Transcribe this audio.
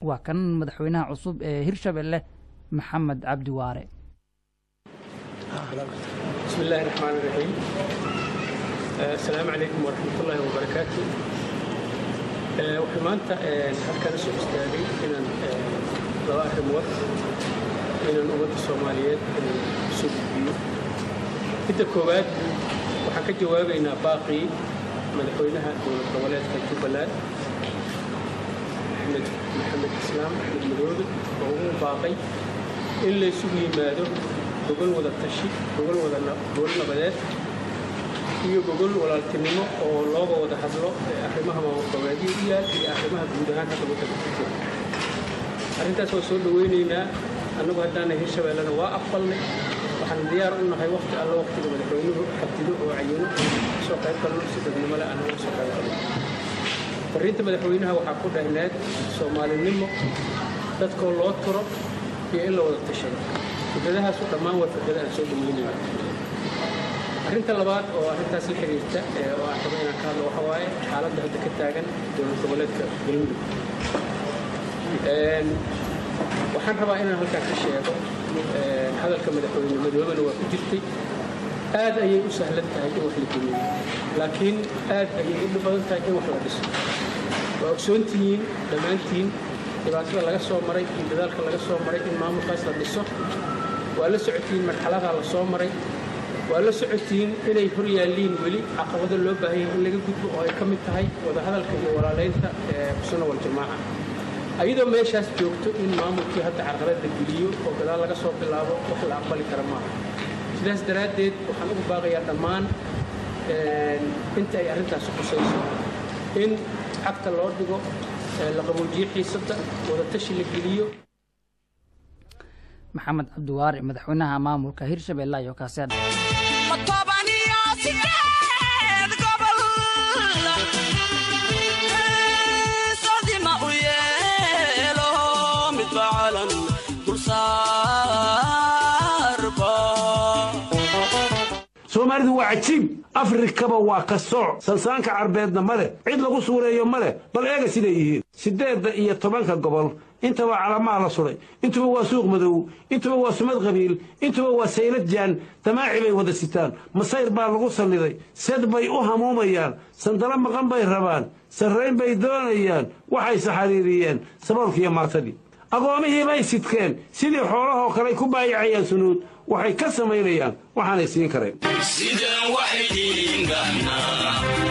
Waa kan madaxweynaha cusub ee Hirshabelle, Maxamed Cabdi Waare. بسم الله الرحمن الرحيم، السلام عليكم ورحمة الله وبركاته. Waxaan maanta halkaan usoo istaagay inaan laba arrimood inaan ummadda Soomaaliyeed soo gudbiyo. Midda koowaad, waxaan ka jawaabaynaa baaqii madaxweynaha dowlad goboleedka Jubbaland, Axmed Maxamed Islaam Axmed Madoobe, oo ugu baaqay in la isugu yimaado gogol wada tashi, gogol wada gogol nabadeed iyo gogol walaaltinimo oo looga wada hadlo arrimaha maamul goboleedyada u yaal iyo arrimaha guud ahaan hadda waddanka ku jira. Arrintaas waa soo dhaweynaynaa. Annagu haddaanay Hirshabeellena waa aqbalnay. Waxaan diyaar u nahay waqti alla waqtiga madaxweynuhu xadido oo cayino soo qayb galno, si dadnimo leh annagu soo qayb galno. Fariinta madaxweynaha waxaa ku dhehneed Soomaalinimo, dadkoo loo turo iyo in la wada tashado. Fikradahaasu dhammaan waa fikrada aan soo dhaweynayno. Arrinta labaad oo arrintaas la xiriirta oo aan rabo inaan ka hadlo waxa waaye xaaladda hadda ka taagan dowlad goboleedka Galmudug. Waxaan rabaa inaan halkaan ka sheego, hadalka madaxweyne Madoobena waa ku jirtay, aad ayay u sahlan tahay in wax la dumiyo, laakiin aad ayay u dhib badan tahay in wax la dhiso. Waa ogsoontihiin dhammaantiin dhibaatada laga soo maray iyo dadaalka laga soo maray in maamulkaas la dhiso. Waa la socotiin marxaladaa la soo maray. Waa la socotiin inay hor yaalliin weli caqabado loo baahan yahay in laga gudbo, oo ay ka mid tahay wadahadalka iyo walaalaynta sunna waljamaaca. Ayadoo meeshaas joogto in maamulkii hadda carqaladda geliyo oo gadaal laga soo bilaabo wax la aqbali kara maaha. Sidaas daraaddeed waxaan ugu baaqayaa dhammaan inta ay arrintaasi qusayso in cagta loo dhigo, la qaboojiyo xiisadda, wadatashi la geliyo. Maxamed Cabdiwaare, madaxweynaha maamulka Hirshabelle, ayo kaasi. 18 gobol sodima u yeelo midba calan dulsaarba. Soomaalidu waa cajiib, Afrikaba waa ka sooc, sansaanka Carbeedna ma leh, cid lagu suureeyo ma leh. Bal eega siday yihiin 18-ka gobol, intaba calamaha la sudhay, intuba waa suuq madow, intuba waa sumad qabiil, intuba waa saylad jaan damaaci bay wada sitaan. Masayr baa lagu salliday, sed bay u hamuumayaan, sandalo maqan bay rabaan, sarrayn bay doonayaan. Waxayse xariiriyeen saboolkiiyo maatadii, agoomihii bay sidkeen, sidii xoolahoo kaley ku baayacayaan sunuud. Waxay ka samaynayaan waxaanay siin karayn. Sidaan wax idiin dhahnaa.